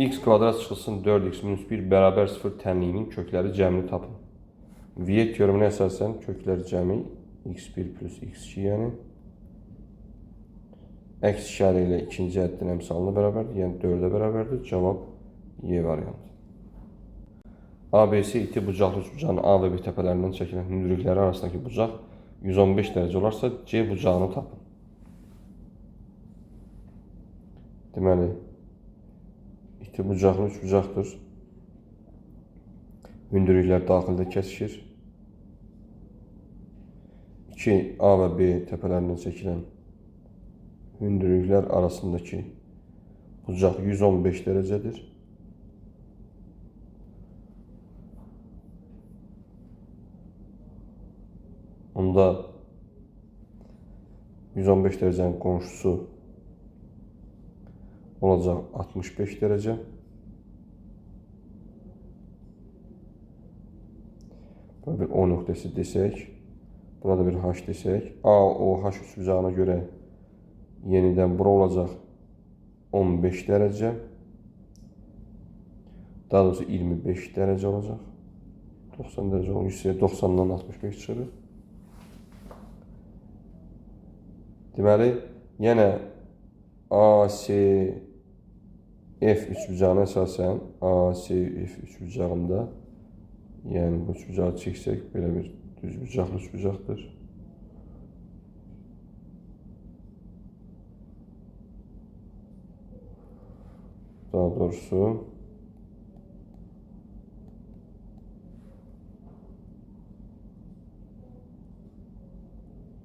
X kvadrat çıxılsın 4x minus 1 bərabər 0 tənliyinin kökləri cəmini tapın. Viet teoreminə əsasən köklər cəmi x1 plus x2, yəni əks işarə ilə ikinci həddin əmsalına bərabərdir, yəni 4-ə bərabərdir. Cavab Y variantı. ABC iti bucaqlı üçbucağın A və B təpələrindən çəkilən hündürlükləri arasındakı bucaq 115 dərəcə olarsa, C bucağını tapın. Deməli, iti bucaqlı üçbucaqdır. Hündürlüklər daxildə kəsişir. 2 A və B təpələrindən çəkilən hündürlüklər arasındakı bucaq 115 dərəcədir. Onda 115 dərəcənin qonşusu olacaq 65 dərəcə. Buna bir O nöqtəsi desək, buna da bir H desək. A, O, H üçbucağına görə yenidən bura olacaq 15 dərəcə. Daha doğrusu 25 dərəcə olacaq. 90 dərəcə olacaq. 90-dan 65 çıxırıq. Deməli, yenə A, C, F üçbucağına əsasən A, C, F üçbucağında, yəni bu üçbucağı çəksək, belə bir düzbucaqlı üçbucaqdır. Daha doğrusu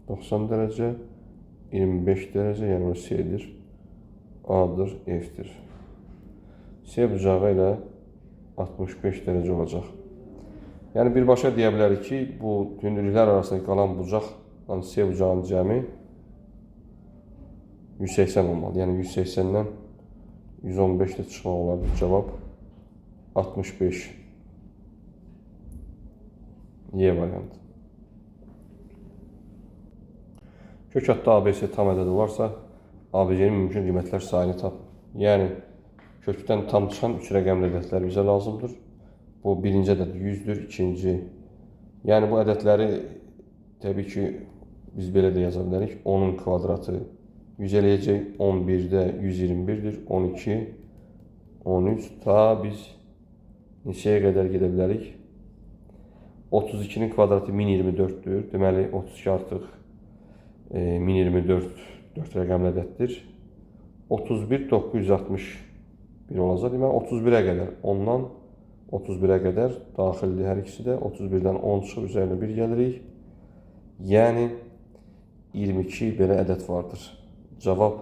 90 dərəcə, 25 dərəcə, yəni o C-dir, A-dır, F-dir. C bucağı ilə 65 dərəcə olacaq. Yəni birbaşa deyə bilərik ki, bu hündürlüklər arasında qalan bucaqla C bucağının cəmi 180 olmalı. Yəni 180-dən 115 də çıxmaq olardı. Cavab 65. Y variantı. Kök adda ABC tam ədəd olarsa, ABC-nin mümkün qiymətlər sayını tapın. Yəni, kökdən tam çıxan 3 rəqəmli ədədlər bizə lazımdır. Bu birinci ədəd 100-dür, ikinci. Yəni, bu ədədləri təbii ki, biz belə də yaza bilərik. 10-un kvadratı 100 eləyəcək, 11-də 121-dir, 12, 13, ta biz neçəyə qədər gedə bilərik? 32-nin kvadratı 1024-dür. Deməli, 32 artıq 1024 4 rəqəmli ədəddir. 31 961 olacaq. Deməli 31-ə qədər. 10-dan 31-ə qədər daxildir hər ikisi də. 31-dən 10 çıxıb üzərinə 1 gəlirik. Yəni 22 belə ədəd vardır. Cavab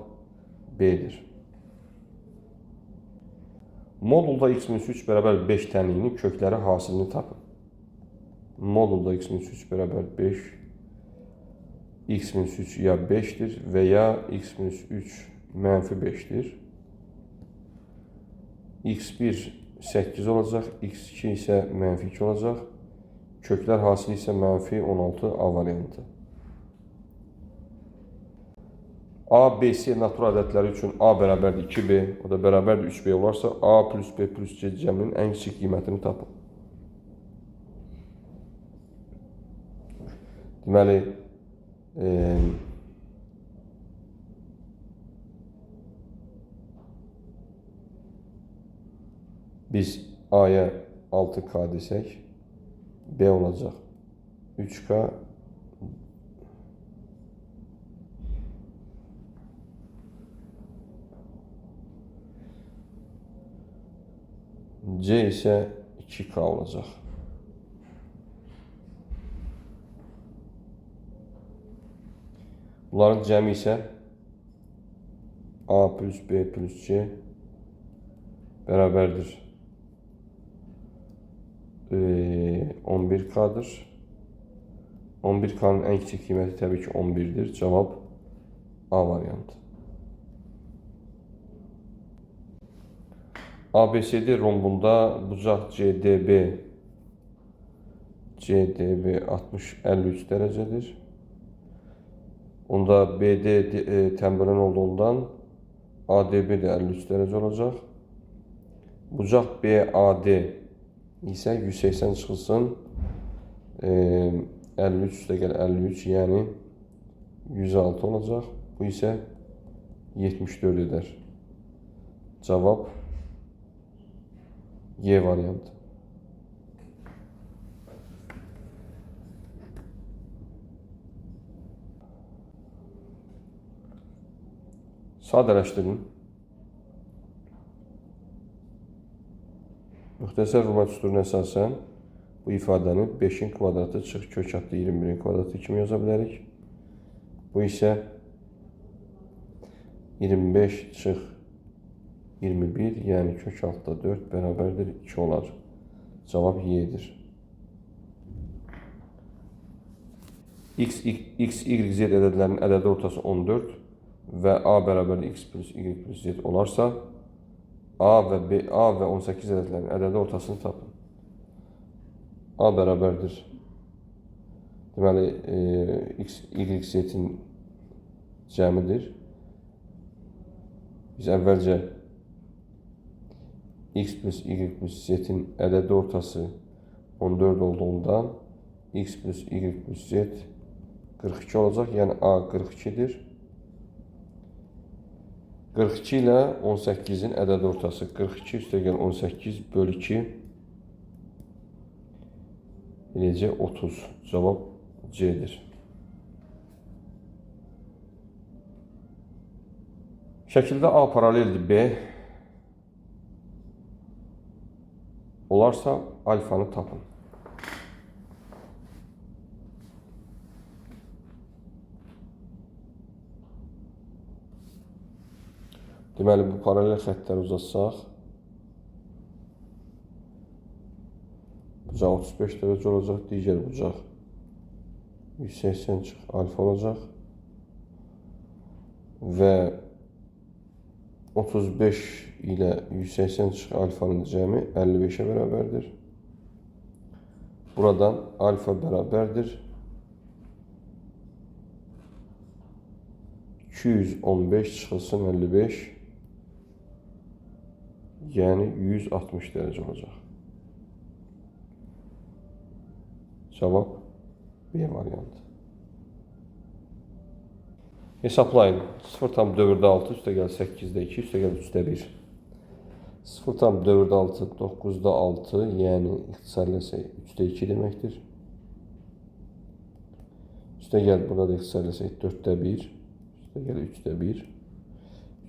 B-dir. Modulda x minus 3 bərabər 5 tənliyinin kökləri hasilini tapın. Modulda x minus 3 bərabər 5, x minus 3 ya 5-dir və ya x minus 3 mənfi 5-dir. x1 8 olacaq, x2 isə mənfi 2 olacaq. Köklər hasili isə mənfi 16 A variantı. A, B, C natural ədədləri üçün A bərabərdir 2B, o da bərabərdir 3B olarsa, A plus B plus C cəminin ən kiçik qiymətini tapın. Deməli, biz A-ya 6K desək, B olacaq 3K, C isə 2K olacaq. Bunların cəmi isə A plus B plus C bərabərdir 11K-dır. 11K-nın ən kiçik qiyməti təbii ki 11-dir. Cavab A variantı. ABCD rombunda bucaq CDB CDB 60-53 dərəcədir. Onda BD tənbələn olduğundan ADB də 53 dərəcə olacaq. Bucaq BAD isə 180 çıxılsın 53 üstəgəl 53, yəni 106 olacaq. Bu isə 74 edər. Cavab Y variantı. Sadələşdirin. Müxtəsər vurma düsturuna əsasən bu ifadəni 5-in kvadratı çıx kök adlı 21-in kvadratı kimi yaza bilərik. Bu isə 25 çıx 21, yəni kök altda 4 bərabərdir 2 olar. Cavab Y-dir. X, Y, Z ədədlərinin ədədi ortası 14 və A bərabərdir X plus Y plus Z olarsa, A və B, A və 18 ədədlərinin ədədi ortasını tapın. A bərabərdir. Deməli, X, Y, Z-in cəmidir. Biz əvvəlcə X plus Y plus Z-in ədədi ortası 14 olduğundan X plus Y plus Z 42 olacaq. Yəni A 42-dir. 42 ilə 18-in ədədi ortası 42 üstəgəl 18 böl 2 eləcək 30. Cavab C-dir. Şəkildə A paraleldir B. Olarsa alfanı tapın. Deməli, bu paralel xəttləri uzatsaq, bucaq 35 dərəcə olacaq, digər bucaq 180 çıx alfa olacaq və 35 ilə 180 çıx alfanın cəmi 55-ə bərabərdir. Buradan alfa bərabərdir 215 çıxılsın 55, yəni 160 dərəcə olacaq. Cavab B variantı. Hesablayın. 0,4-6 üstəgəl 8-də 2 üstəgəl 3-də 1. 0,4-6 9-da 6, yəni ixtisar eləsək 3-də 2 deməkdir. Üstəgəl burada da ixtisar eləsək 4-də 1, üstəgəl 3-də 1.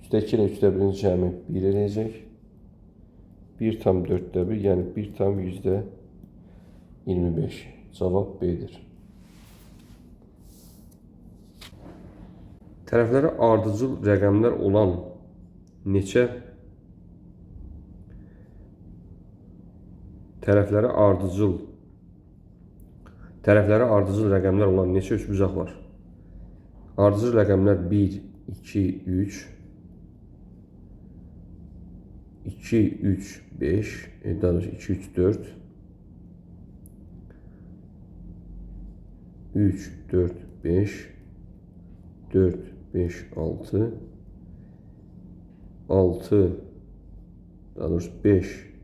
3-də 2 ilə 3-də 1-in cəmi 1 eləyəcək. 1,4-də 1, yəni 1,25. Cavab B-dir. Tərəfləri ardıcıl rəqəmlər olan neçə tərəfləri ardıcıl rəqəmlər olan neçə üçbucaq var? Ardıcıl rəqəmlər 1, 2, 3, 2, 3, 5, daha doğrusu 2, 3, 4, 3, 4, 5, 4, 5, 6, 6, daha doğrusu 5,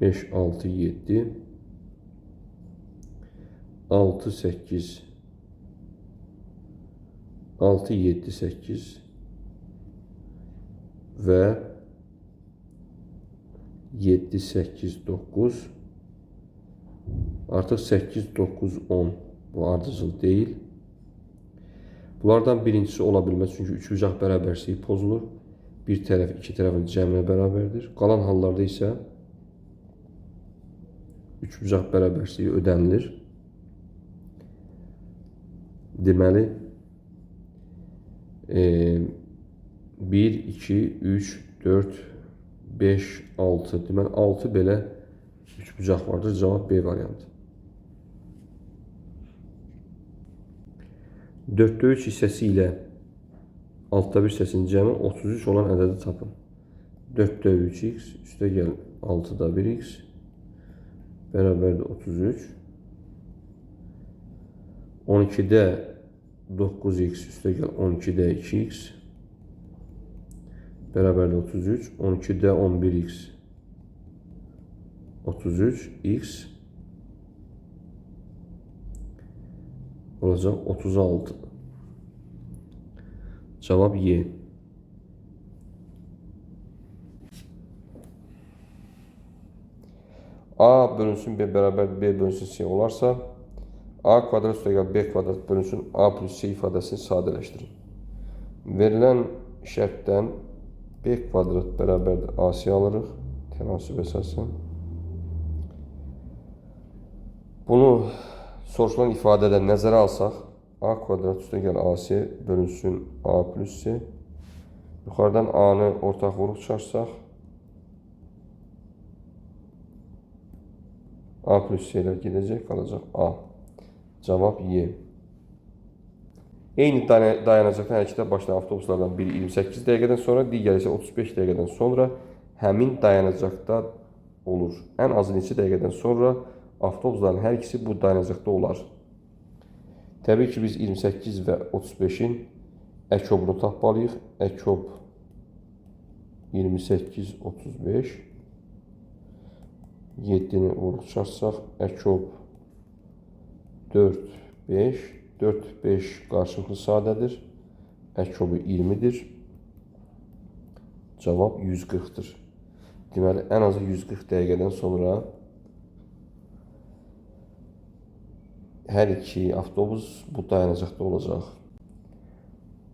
5, 6, 7, 6, 8, 6, 7, 8 və 7, 8, 9. Artıq 8, 9, 10 bu ardıcıl deyil. Bunlardan birincisi ola bilməz, çünki üçbucaq bərabərsizliyi pozulur. Bir tərəf iki tərəfin cəminə bərabərdir. Qalan hallarda isə üçbucaq bərabərsizliyi ödənilir. Deməli, 1, 2, 3, 4, 5, 6. Deməli, 6 belə üçbucaq vardır. Cavab B variantı. 4-də 3 hissəsi ilə 6-da 1 hissəsinin cəmi 33 olan ədədi tapın. 4-də 3x üstəgəl 6-da 1x bərabərdir 33. 12-də 9x üstəgəl 12-də 2x bərabərdir 33. 12-də 11x 33 x olacaq 36. Cavab Y. A bölünsün B bərabər B bölünsün C olarsa, A kvadrat üstəgəl B kvadrat bölünsün A plus C ifadəsini sadələşdirin. Verilən şərtdən B kvadrat bərabərdir AC alırıq tənasüb əsasən. Bunu soruşulan ifadədə nəzərə alsaq, A kvadrat üstəgəl AC bölünsün A plus C. Yuxarıdan A-nı ortaq vuruq çıxarsaq, A plus C ilə gedəcək, qalacaq A. Cavab Y. Eyni dayanacaqdan hərəkətə başlayan avtobuslardan biri 28 dəqiqədən sonra, digəri isə 35 dəqiqədən sonra həmin dayanacaqda olur. Ən azı neçə dəqiqədən sonra avtobusların hər ikisi bu dayanacaqda olar. Təbii ki, biz 28 və 35-in əkobunu tapmalıyıq. Əkob 28, 35. 7-ni vuruq çıxarsaq, əkob 4, 5. 4, 5 qarşılıqlı sadədir. Əkobu 20-dir. Cavab 140-dır. Deməli, ən azı 140 dəqiqədən sonra hər iki avtobus bu dayanacaqda olacaq.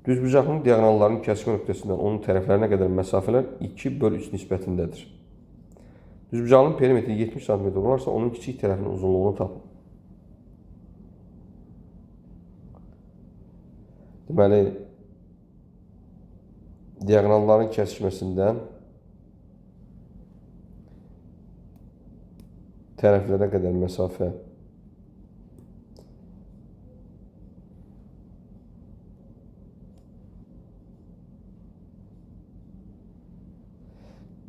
Düzbucaqlı diaqonalların kəsişmə nöqtəsindən onun tərəflərinə qədər məsafələr 2/3 nisbətindədir. Düzbucaqlının perimetri 70 sm olarsa, onun kiçik tərəfinin uzunluğunu tapın. Deməli, diaqonalların kəsişməsindən tərəflərə qədər məsafə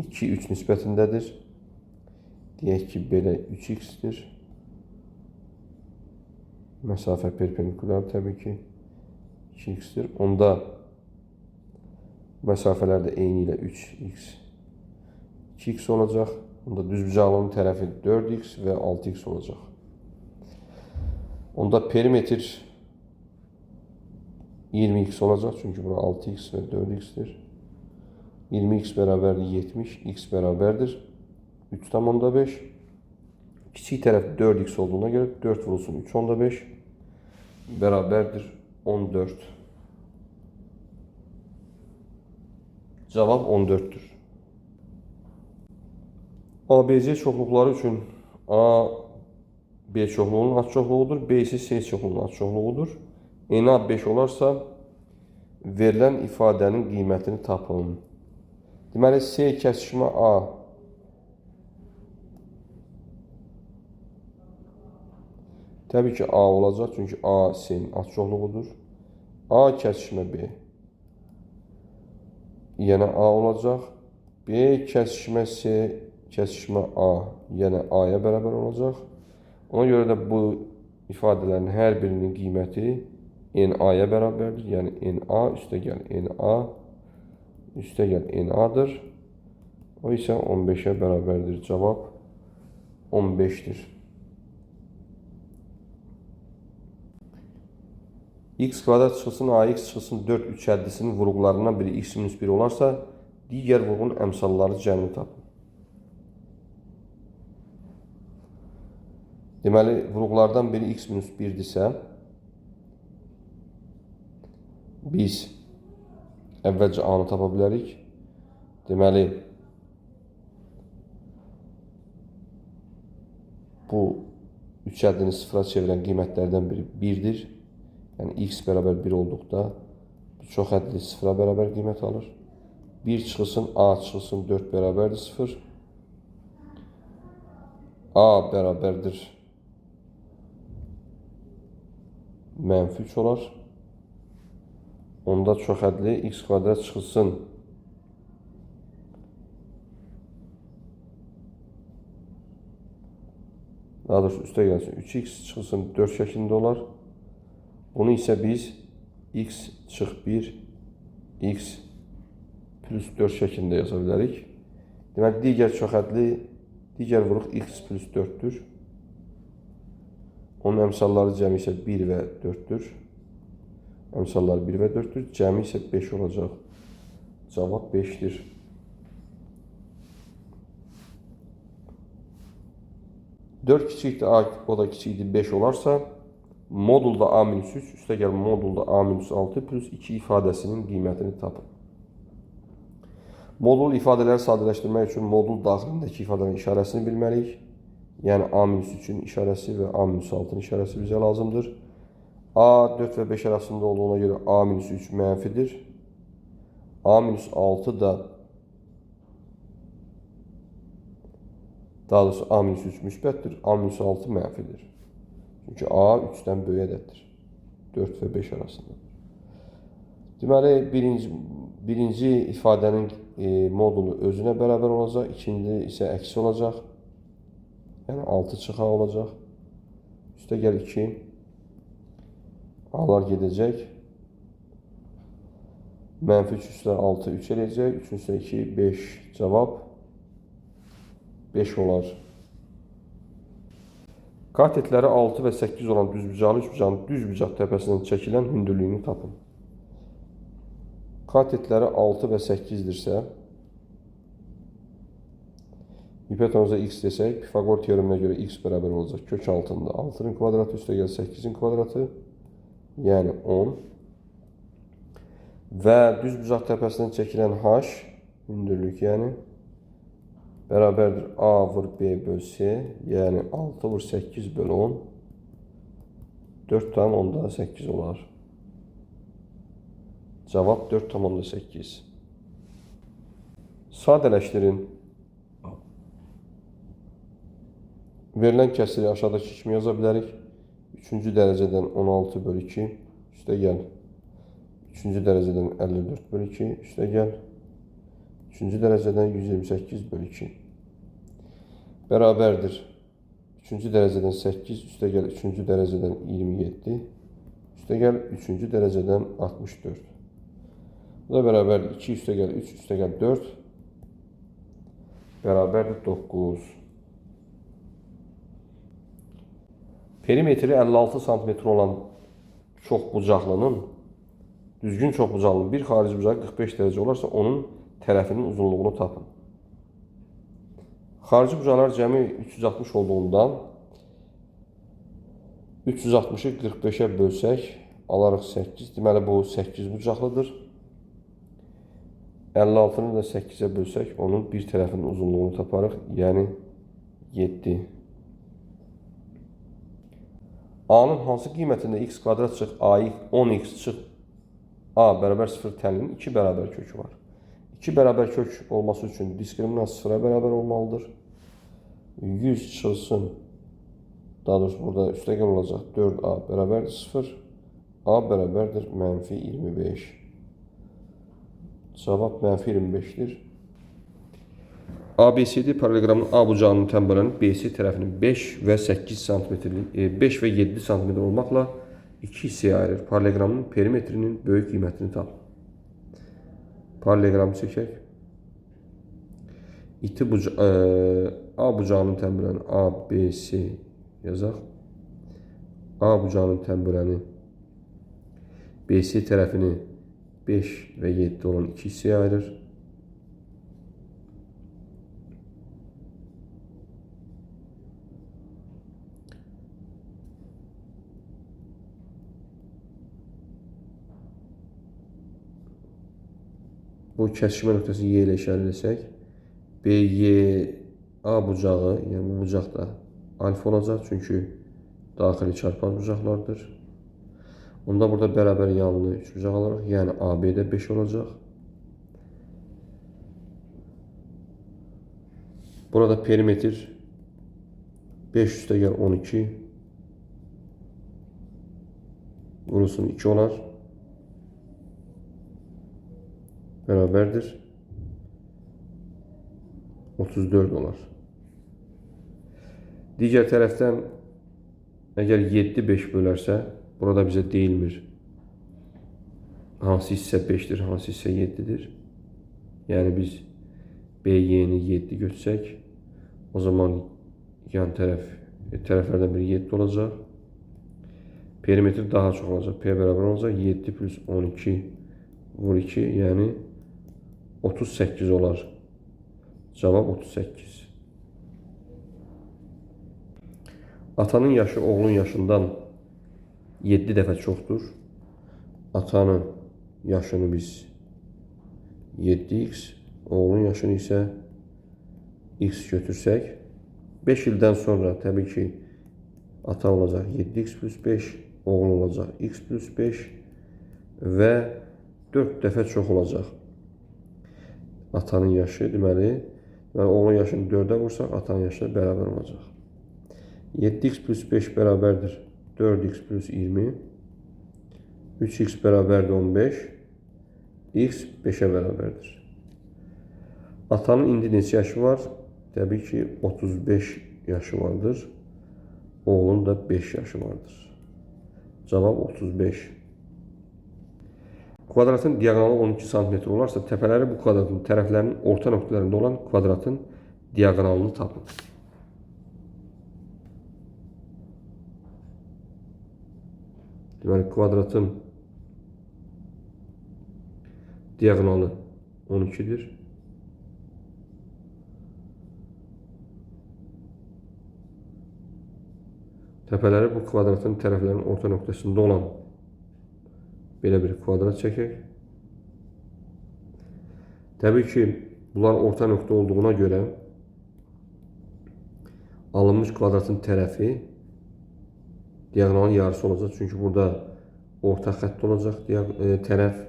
2-3 nisbətindədir. Deyək ki, belə 3x-dir. Məsafə perpendikulyar təbii ki 2x-dir. Onda məsafələr də eyni ilə 3x, 2x olacaq. Onda düzbucaqlının tərəfi 4x və 6x olacaq. Onda perimetr 20x olacaq. Çünki bura 6x və 4x-dir. 20x bərabərdir 70, x bərabərdir 3,5. Kiçik tərəf 4x olduğuna görə 4 vurulsun 3,5 bərabərdir 14. Cavab 14-dür. ABC çoxluqları üçün A B çoxluğunun az çoxluğudur, B isə C çoxluğunun az çoxluğudur. NA 5 olarsa verilən ifadənin qiymətini tapın. Deməli, C kəsişmə A təbii ki, A olacaq, çünki A C-nin az çoxluğudur. A kəsişmə B yenə A olacaq. B kəsişmə C kəsişmə A yenə A-ya bərabər olacaq. Ona görə də bu ifadələrin hər birinin qiyməti NA-ya bərabərdir. Yəni NA üstəgəl NA üstəgəl NA-dır. O isə 15-ə bərabərdir. Cavab 15-dir. X kvadrat çıxılsın, AX çıxılsın 4 3 həddisinin vuruqlarından biri x minus 1 olarsa, digər vuruğun əmsalları cəmini tapın. Deməli, vuruqlardan biri x minus 1-dirsə, biz əvvəlcə A-nı tapa bilərik. Deməli, bu üç həddini sıfıra çevirən qiymətlərdən biri 1-dir. Yəni, x bərabər 1 olduqda bu çox hədli sıfıra bərabər qiymət alır. 1 çıxılsın, A çıxılsın 4 bərabərdir 0. A bərabərdir mənfi 3 olar. Onda çox hədli x kvadrat çıxılsın daha doğrusu üstə gəlsin 3x çıxılsın 4 şəklində olar. Bunu isə biz x çıx 1, x plus 4 şəklində yaza bilərik. Deməli, digər çoxədli, digər vuruq x plus 4-dür. Onun əmsalları cəmi isə 1 və 4-dür. Əmsalları 1 və 4-dür. Cəmi isə 5 olacaq. Cavab 5-dir. 4 kiçikdir A, o da kiçikdir 5 olarsa, modulda A minus 3, üstəgəl modulda A minus 6 plus 2 ifadəsinin qiymətini tapın. Modul ifadələri sadələşdirmək üçün modul daxilindəki ifadənin işarəsini bilməliyik. Yəni A minus 3-ün işarəsi və A minus 6-nın işarəsi bizə lazımdır. A 4 və 5 arasında olduğuna görə A minus 3 mənfidir. A minus 6 da, daha doğrusu A minus 3 müsbətdir, A minus 6 mənfidir. Çünki A 3-dən böyük ədəddir. 4 və 5 arasındadır. Deməli, birinci ifadənin modulu özünə bərabər olacaq, ikinci isə əksi olacaq. Yəni 6 çıx A olacaq. Üstə gəl 2. A'lar gedəcək. Mənfi 3 üstə 6, 3 eləyəcək. 3 üstə 2, 5 cavab. 5 olar. Katetləri 6 və 8 olan düzbucaqlı üçbucağın düzbucaq təpəsindən çəkilən hündürlüyünü tapın. Katetləri 6 və 8-dirsə, hipotenuza x desək, Pifaqor teoreminə görə x bərabər olacaq kök altında 6-nın kvadratı üstə gəl 8-in kvadratı, yəni 10. Və düzbucaq təpəsindən çəkilən h, hündürlük yəni, bərabərdir A vur B böl C, yəni 6 vur 8 böl 10, 4,8 olar. Cavab 4,8. Sadələşdirin. Verilən kəsiri aşağıdakı kimi yaza bilərik. 3-cü dərəcədən 16 böl 2, üstə gəl. 3-cü dərəcədən 54 böl 2, üstə gəl. 3-cü dərəcədən 128 böl 2 bərabərdir. 3-cü dərəcədən 8, üstə gəl 3-cü dərəcədən 27, üstə gəl 3-cü dərəcədən 64. Bu da bərabərdir 2, üstə gəl 3, üstə gəl 4, bərabərdir 9. Perimetri 56 sm olan çoxbucaqlının, düzgün çoxbucaqlının bir xarici bucağı 45 dərəcə olarsa, onun tərəfinin uzunluğunu tapın. Xarici bucaqlar cəmi 360 olduğundan 360-ı 45-ə bölsək, alarıq 8. Deməli, bu 8 bucaqlıdır. 56-nı da 8-ə bölsək, onun bir tərəfinin uzunluğunu taparıq, yəni 7. A-nın hansı qiymətində x kvadrat çıx A, 10x çıx A bərabər 0 tənlinin 2 bərabər kökü var. 2 bərabər kök olması üçün diskriminant 0-a bərabər olmalıdır. 100 çıxılsın, daha doğrusu burada üstəgəl olacaq 4A bərabərdir 0, A bərabərdir mənfi 25. Cavab mənfi 25-dir. ABCD paralleloqramın A bucağının tənbələni BC tərəfinin 5 və 8 santimetrlik, 5 və 7 santimetr olmaqla 2 hissəyə ayırır. Paralleloqramın perimetrinin böyük qiymətini tap. Paralleloqramı çəkək. A bucağının tənbələni A, B, C yazaq. A bucağının tənbələni BC tərəfini 5 və 7 olan 2 hissəyə ayırır. Bu kəsişmə nöqtəsi Y ilə işarə etsək, BY A bucağı, yəni bu bucaq da alfa olacaq, çünki daxili çarpaz bucaqlardır. Onda burada bərabər yanlı 3 bucaq alarıq, yəni AB-də 5 olacaq. Burada perimetr 5 üstəgəl 12 vurulsun 2 olar. Bərabərdir 34 olar. Digər tərəfdən əgər 7 5 bölərsə, burada bizə deyilmir. Hansı hissə 5-dir, hansı hissə 7-dir. Yəni biz BY-ni 7 götürsək, o zaman yan tərəflərdən biri 7 olacaq. Perimetr daha çox olacaq. P bərabər olacaq. 7 plus 12 vur 2, yəni 38 olar. Cavab 38. Atanın yaşı oğlun yaşından 7 dəfə çoxdur. Atanın yaşını biz 7x, oğlun yaşını isə x götürsək, 5 ildən sonra təbii ki, ata olacaq 7x plus 5, oğul olacaq x plus 5 və 4 dəfə çox olacaq. Atanın yaşı, deməli, oğlun yaşını 4-ə vursaq, atanın yaşına bərabər olacaq. 7x plus 5 bərabərdir 4x plus 20, 3x bərabərdir 15, x 5-ə bərabərdir. Atanın indi neçə yaşı var? Təbii ki, 35 yaşı vardır. Oğlun da 5 yaşı vardır. Cavab 35. Kvadratın diaqonalı 12 sm olarsa, təpələri bu kvadratın tərəflərinin orta nöqtələrində olan kvadratın diaqonalını tapın. Deməli, kvadratın diaqonalı 12-dir. Təpələri bu kvadratın tərəflərinin orta nöqtəsində olan belə bir kvadrat çəkək. Təbii ki, bunlar orta nöqtə olduğuna görə alınmış kvadratın tərəfi diaqonalın yarısı olacaq. Çünki burada orta xətt olacaq tərəf.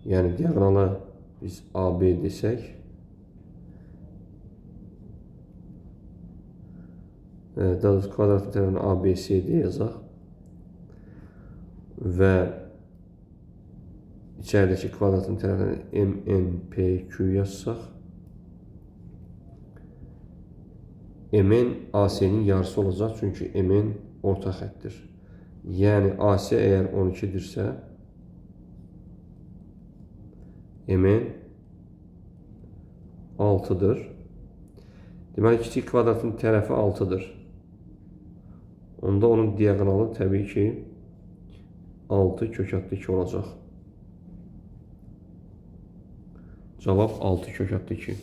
Yəni diaqonala biz AB desək, daha doğrusu kvadratın tərəfini ABCD yazaq və içəridəki kvadratın tərəfini MNPQ yazsaq, MN AC-nin yarısı olacaq, çünki MN orta xəttir. Yəni AC əgər 12-dirsə, MN 6-dır. Deməli, kiçik kvadratın tərəfi 6-dır. Onda onun diaqonalı təbii ki, 6 kök adlı 2 olacaq. Cavab 6 kök adlı 2.